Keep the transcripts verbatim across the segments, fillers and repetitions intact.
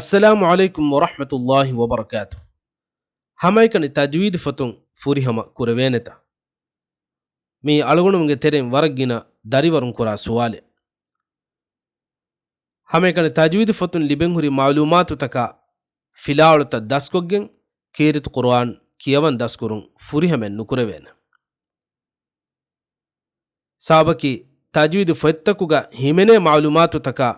އައްސަލާމު ޢަލައިކުމް ވަރަޙްމަތުﷲި ވަބަރަކާތު. ހަމައެކަނި ތަޖްވީދު ފޮތުން ފުރިހަމަ ކުރެވޭނެތަ؟ މީ އަޅުގަނޑުމެންގެ ތެރެއިން ވަރަށް ގިނަ ދަރިވަރުން ކުރާ ސުވާލެއް. ހަމައެކަނި ތަޖްވީދު ފޮތުން ލިބެންހުރި މަޢުލޫމާތުތަކާ ފިލާވަޅުތައް ދަސްކޮށްގެން ކީރިތި ޤުރުއާން ކިޔަވަން ދަސްކުރުން ފުރިހަމައެއް ނުކުރެވޭނެ. ސަބަބަކީ، ތަޖްވީދު ފޮތްތަކުގަ ހިމެނޭ މަޢުލޫމާތުތަކާ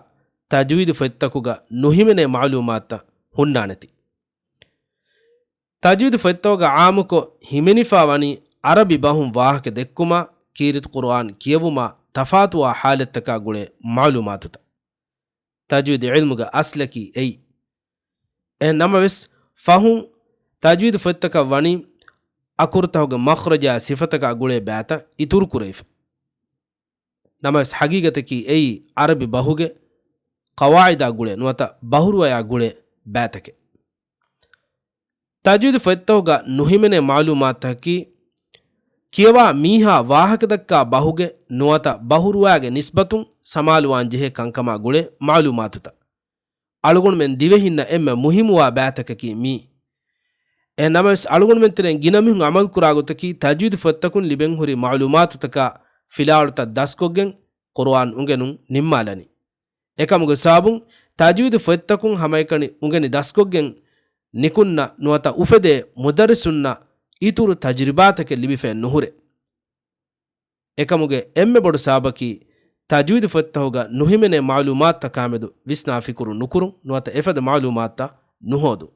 ތަޖްވީދު ފޮތްތަކުގަ ނުހިމެނޭ މަޢުލޫމާތުތައް ހުންނާނެތީ. ތަޖްވީދު ފޮތްތަކުގަ ޢާއްމުކޮށް ހިމެނިފާ ވަނީ ޢަރަބި ބަހުން ވާހަކަ ދެއްކުމާ، ކީރިތި ޤުރުއާން ކިޔެވުމާ ތަފާތުވާ ޙާލަތްތަކާ ގުޅޭ މަޢުލޫމާތުތައް. ތަޖްވީދު ޢިލްމުގެ އަސްލަކީ އެއީ. އެހެން ނަމަވެސް، ފަހުން ތަޖްވީދު ފޮތްތަކަށް ވަނީ އަކުރުތަކުގެ މަޚްރަޖާ ސިފަތަކާ ގުޅޭ ބައިތައް އިތުރު ކުރެވިފަ. ނަމަވެސް، ޙަޤީޤަތަކީ އެއީ ޢަރަބި ބަހުގެ ޤަވާޢިދާ ގުޅޭ ނުވަތަ ބަހުރުވަޔާ ގުޅޭ ބައިތަކެއް. ތަޖްވީދު ފޮތްތަކުގަ ނުހިމެނޭ މަޢުލޫމާތަކީ، ކިޔަވާ މީހާ ވާހަކަދައްކާ ބަހުގެ ނުވަތަ ބަހުރުވަޔާގެ ނިސްބަތުން ސަމާލުވާން ޖެހޭ ކަންކަމާ ގުޅޭ މަޢުލޫމާތުތައް. އަޅުގަނޑުމެން ދިވެހިންނަށް އެންމެ މުހިއްމުވާ ބައިތަކަކީ މީ. އެހެން ނަމަވެސް، އަޅުގަނޑުމެން ތެރެއިން ގިނަ މީހުން ޢަމަލުކުރާ ގޮތަކީ، ތަޖްވީދު ފޮތްތަކުން ލިބެންހުރި މަޢުލޫމާތުތަކާ ފިލާވަޅުތައް ދަސްކޮށްގެން ޤުރުއާން އުނގެނުން ނިންމާލަނީ. އެކަމުގެ ސަބަބުން، ތަޖްވީދު ފޮތްތަކުން ހަމައެކަނި އުނގެނި ދަސްކޮށްގެން ނިކުންނަ ނުވަތަ އުފެދޭ މުދައްރިސުންނަށް އިތުރު ތަޖުރިބާތަކެއް ލިބިފައެއް ނުހުރޭ. އެކަމުގެ އެންމެ ބޮޑު ސަބަބަކީ، ތަޖްވީދު ފޮތްތަކުގަ ނުހިމެނޭ މަޢުލޫމާތުތަކާމެދު ވިސްނާ ފިކުރު ނުކުރުން ނުވަތަ އެފަދަ މަޢުލޫމާތުތައް ނުހޯދުން.